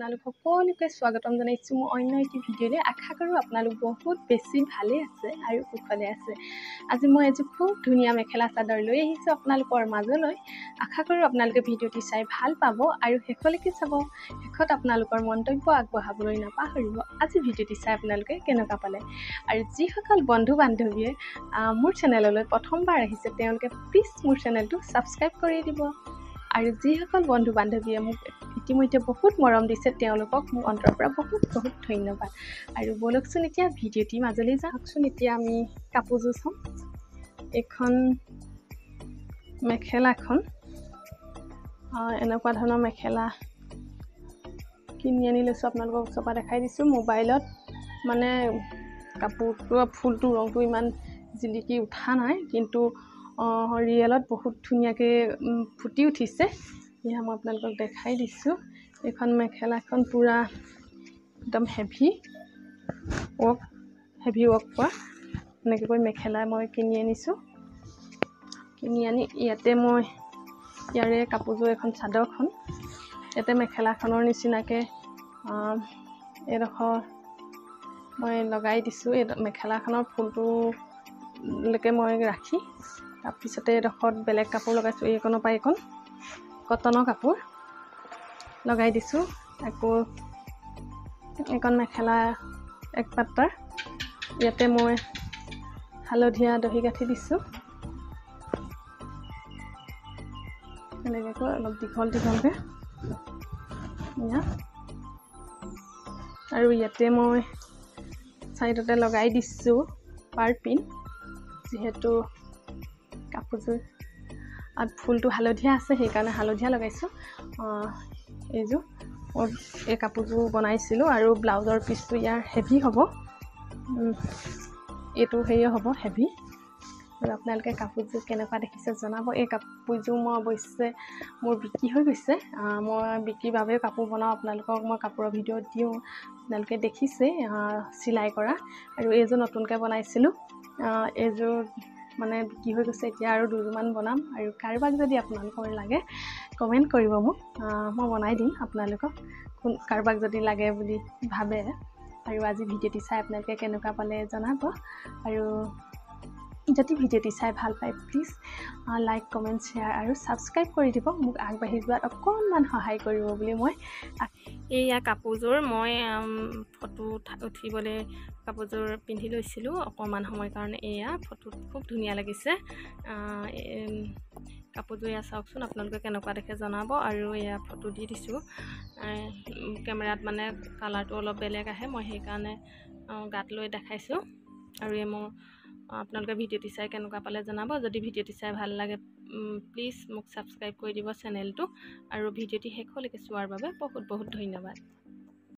আপোনালোক সকলোকে স্বাগতম জনাইছোঁ মোৰ অন্য এটি ভিডিঅ'লৈ। আশা কৰোঁ আপোনালোক বহুত বেছি ভালেই আছে আৰু কুশলে আছে। আজি মই এযোৰ খুব ধুনীয়া মেখেলা চাদৰ লৈ আহিছোঁ আপোনালোকৰ মাজলৈ। আশা কৰোঁ আপোনালোকে ভিডিঅ'টি চাই ভাল পাব আৰু শেষলৈকে চাব। শেষত আপোনালোকৰ মন্তব্য আগবঢ়াবলৈ নাপাহৰিব। আজি ভিডিঅ'টি চাই আপোনালোকে কেনেকুৱা পালে, আৰু যিসকল বন্ধু বান্ধৱীয়ে মোৰ চেনেললৈ প্ৰথমবাৰ আহিছে তেওঁলোকে প্লিজ মোৰ চেনেলটো ছাবস্ক্ৰাইব কৰি দিব। আৰু যিসকল বন্ধু বান্ধৱীয়ে মোক ইতিমধ্যে বহুত মৰম দিছে তেওঁলোকক মোৰ অন্তৰৰ পৰা বহুত বহুত ধন্যবাদ। আৰু ব'লকচোন এতিয়া ভিডিঅ'টিৰ মাজলৈ যাওকচোন। এতিয়া আমি কাপোৰযোৰ চাওঁ। এইখন মেখেলাখন এনেকুৱা ধৰণৰ মেখেলা কিনি আনি লৈছোঁ, আপোনালোকক ওচৰৰ পৰা দেখাই দিছোঁ। মোবাইলত মানে কাপোৰটো ফুলটো ৰংটো ইমান জিলিকি উঠা নাই, কিন্তু ৰিয়েলত বহুত ধুনীয়াকৈ ফুটি উঠিছে। এয়া মই আপোনালোকক দেখাই দিছোঁ। এইখন মেখেলাখন পূৰা একদম হেভি ৱৰ্ক কৰা এনেকৈ মেখেলা মই কিনি আনিছোঁ। কিনি আনি ইয়াতে মই ইয়াৰে কাপোৰযোৰ এখন চাদৰখন ইয়াতে মেখেলাখনৰ নিচিনাকৈ এইডোখৰ মই লগাই দিছোঁ। এই মেখেলাখনৰ ফুলটোলৈকে মই ৰাখি তাৰপিছতে এইডোখৰত বেলেগ কাপোৰ লগাইছোঁ। এইকণৰ পৰা এইকণ কটনৰ কাপোৰ লগাই দিছোঁ। আকৌ এইকণ মেখেলা এক পাত্তাৰ ইয়াতে মই হালধীয়া দহি গাঁঠি দিছোঁ। এনেকৈ অলপ দীঘল দীঘলকৈ আৰু ইয়াতে মই চাইডতে লগাই দিছোঁ পাৰ পিন, যিহেতু কাপোৰযোৰ ফুলটো হালধীয়া আছে সেইকাৰণে হালধীয়া লগাইছোঁ। এইযোৰ মই এই কাপোৰযোৰ বনাইছিলোঁ। আৰু ব্লাউজৰ পিচটো ইয়াৰ হেভি হ'ব, এইটো হেৰিয়ে হ'ব হেভি। আৰু আপোনালোকে কাপোৰযোৰ কেনেকুৱা দেখিছে জনাব। এই কাপোৰযোৰ মই অৱশ্যে মোৰ বিক্ৰী হৈ গৈছে। মই বিক্ৰীৰ বাবেও কাপোৰ বনাওঁ, আপোনালোকক মই কাপোৰৰ ভিডিঅ' দিওঁ, আপোনালোকে দেখিছে চিলাই কৰা। আৰু এইযোৰ নতুনকৈ বনাইছিলোঁ, এইযোৰ মানে বিক্ৰী হৈ গৈছে। এতিয়া আৰু দুযোৰমান বনাম। আৰু কাৰোবাক যদি আপোনালোকৰ লাগে কমেণ্ট কৰিব মোক, মই বনাই দিম আপোনালোকক, কোন কাৰোবাক যদি লাগে বুলি ভাবে। আৰু আজি ভিডিঅ'টি চাই আপোনালোকে কেনেকুৱা পালে জনাব। আৰু যদি ভিডিঅ'টি চাই ভাল পায় প্লিজ লাইক, কমেণ্ট, শ্বেয়াৰ আৰু ছাবস্ক্ৰাইব কৰি দিব। মোক আগবাঢ়ি যোৱাত অকণমান সহায় কৰিব বুলি মই এইয়া কাপোৰযোৰ মই ফটো উঠিবলৈ কাপোৰযোৰ পিন্ধি লৈছিলোঁ অকণমান সময়ৰ কাৰণে। এয়া ফটোত খুব ধুনীয়া লাগিছে কাপোৰযোৰ। এয়া চাওকচোন আপোনালোকে কেনেকুৱা দেখে জনাব। আৰু এয়া ফটো দি দিছোঁ। কেমেৰাত মানে কালাৰটো অলপ বেলেগ আহে, মই সেইকাৰণে গাত লৈ দেখাইছোঁ। আৰু এই মোৰ আপোনালোকে ভিডিঅ'টি চাই কেনেকুৱা পালে জনাব। যদি ভিডিঅ'টি চাই ভাল লাগে প্লিজ মোক ছাবস্ক্ৰাইব কৰি দিব চেনেলটো। আৰু ভিডিঅ'টি শেষলৈকে চোৱাৰ বাবে বহুত বহুত ধন্যবাদ।